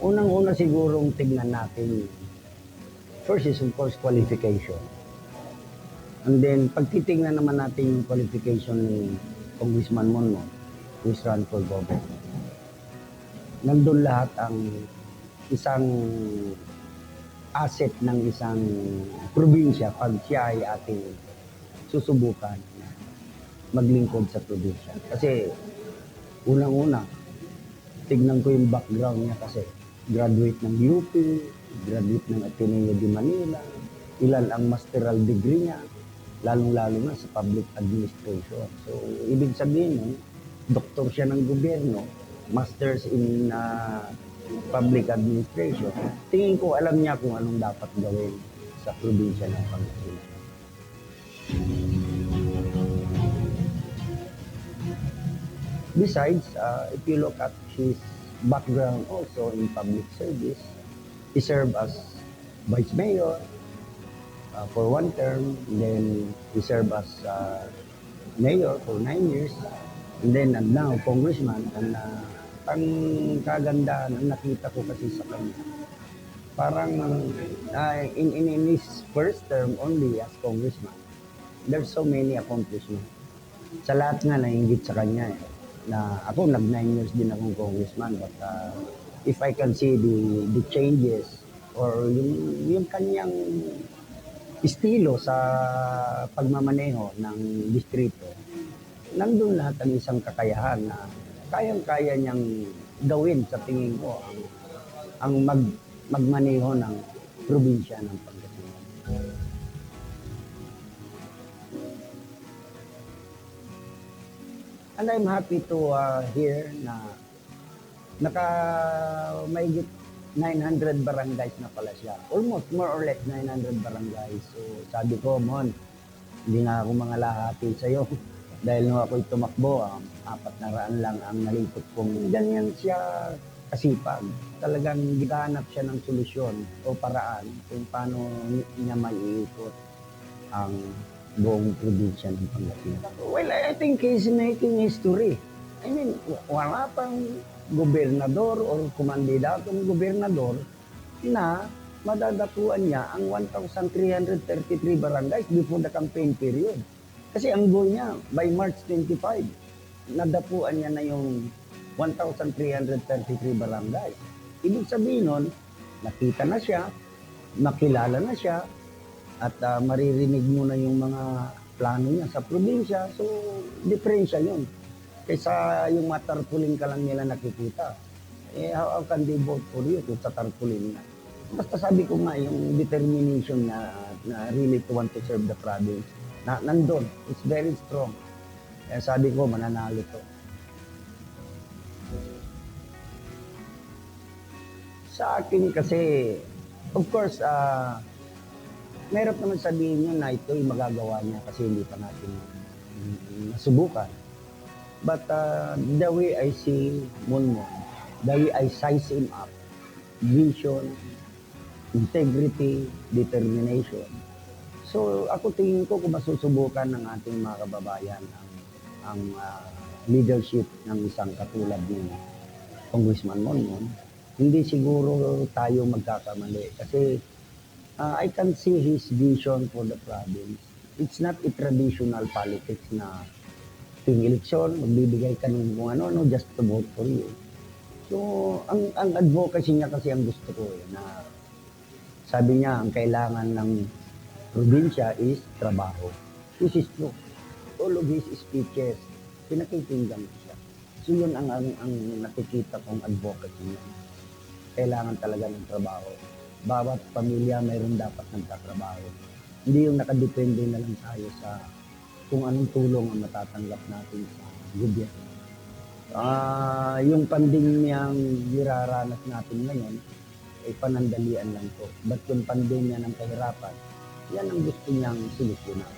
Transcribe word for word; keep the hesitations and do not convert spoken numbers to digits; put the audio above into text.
Unang-una sigurong tignan natin, first is of course qualification. And then, pagtitingnan naman natin yung qualification ni Congressman Monmon, who's run for governor. Nandun lahat ang isang asset ng isang probinsya pag siya ay ating susubukan na maglingkod sa probinsya. Kasi, unang-una, tignan ko yung background niya kasi graduate ng U P, graduate ng Ateneo de Manila, ilan ang masteral degree niya, lalong-lalo na sa public administration. So, ibig sabihin nun, doktor siya ng gobyerno, masters in, ah, public administration. Tingin ko alam niya kung anong dapat gawin sa probinsya ng Pangasinan. Besides, uh, if you look at his background also in public service, he served as vice mayor uh, for one term, then he served as uh, mayor for nine years, and then and now congressman. And uh, ang kagandahan, ang nakita ko kasi sa kanya, parang uh, in, in, in his first term only as congressman, there's so many accomplishments. Sa lahat nga nainggit sa kanya eh, na ako nag nine years din akong congressman, but uh, if I can see the, the changes or yung, yung kanyang estilo sa pagmamaneho ng distrito, nandun lahat ang isang kakayahan na kayang-kaya niyang gawin sa tingin ko ang, ang mag, magmaneho ng probinsya ng Pangasinan. And I'm happy to uh, hear na naka maigit nine hundred barangays na pala siya. Almost more or less nine hundred barangays. So sabi ko, Mon, hindi nga ako mangalahati sa'yo. Dahil nung ako'y tumakbo, ah, apat na raan lang ang nalingkot kong ganyan siya kasipag. Talagang naghahanap siya ng solusyon o paraan kung paano ni- niya maiikot ang buong probinsya ng Pangasinan. Well, I think he's making history. I mean, w- wala pang gobernador or kumandidatong gobernador na madadapuan niya ang one thousand three hundred thirty-three barangays before the campaign period. Kasi ang goal niya, by March twenty-five, nadapuan niya na yung one thousand three hundred thirty-three barangays. Ibig sabihin nun, nakita na siya, makilala na siya, at ah, maririnig mo na yung mga plano niya sa probinsya. So, diferensya yun. Kaysa yung matarpulin ka lang nila nakikita. Eh, how, how can they vote for you kung tatarpulin na? Basta sabi ko nga, yung determination na, na really to want to serve the province, na nandun, it's very strong. Kaya sabi ko, mananalo to. Sa akin kasi, of course, ah, mahirap naman sabihin yun na ito'y magagawa niya kasi hindi pa natin nasubukan. But uh, the way I see Monmon, the way I size him up, vision, integrity, determination. So ako tingin ko kung masusubukan ng ating mga kababayan ang, ang uh, leadership ng isang katulad ni Congressman Monmon, hindi siguro tayo magkakamali kasi uh, I can see his vision for the province. It's not a traditional politics na tuwing eleksyon, magbibigay ka ng kung ano, no, just to vote for you. So, ang, ang advocacy niya kasi ang gusto ko eh, na sabi niya, ang kailangan ng probinsya is trabaho. Which is true. All of his speeches, pinakikinggan ko siya. So, yun ang, ang, ang nakikita kong advocacy niya. Kailangan talaga ng trabaho. Bawat pamilya mayroon dapat nagtatrabaho. Hindi yung nakadepende na lang tayo sa kung anong tulong ang matatanggap natin sa gobyerno. Ah, yung pandemyang diraranas natin ngayon, ay panandalian lang to. But yung pandemya ng kahirapan, yan ang gusto niyang solusyonan.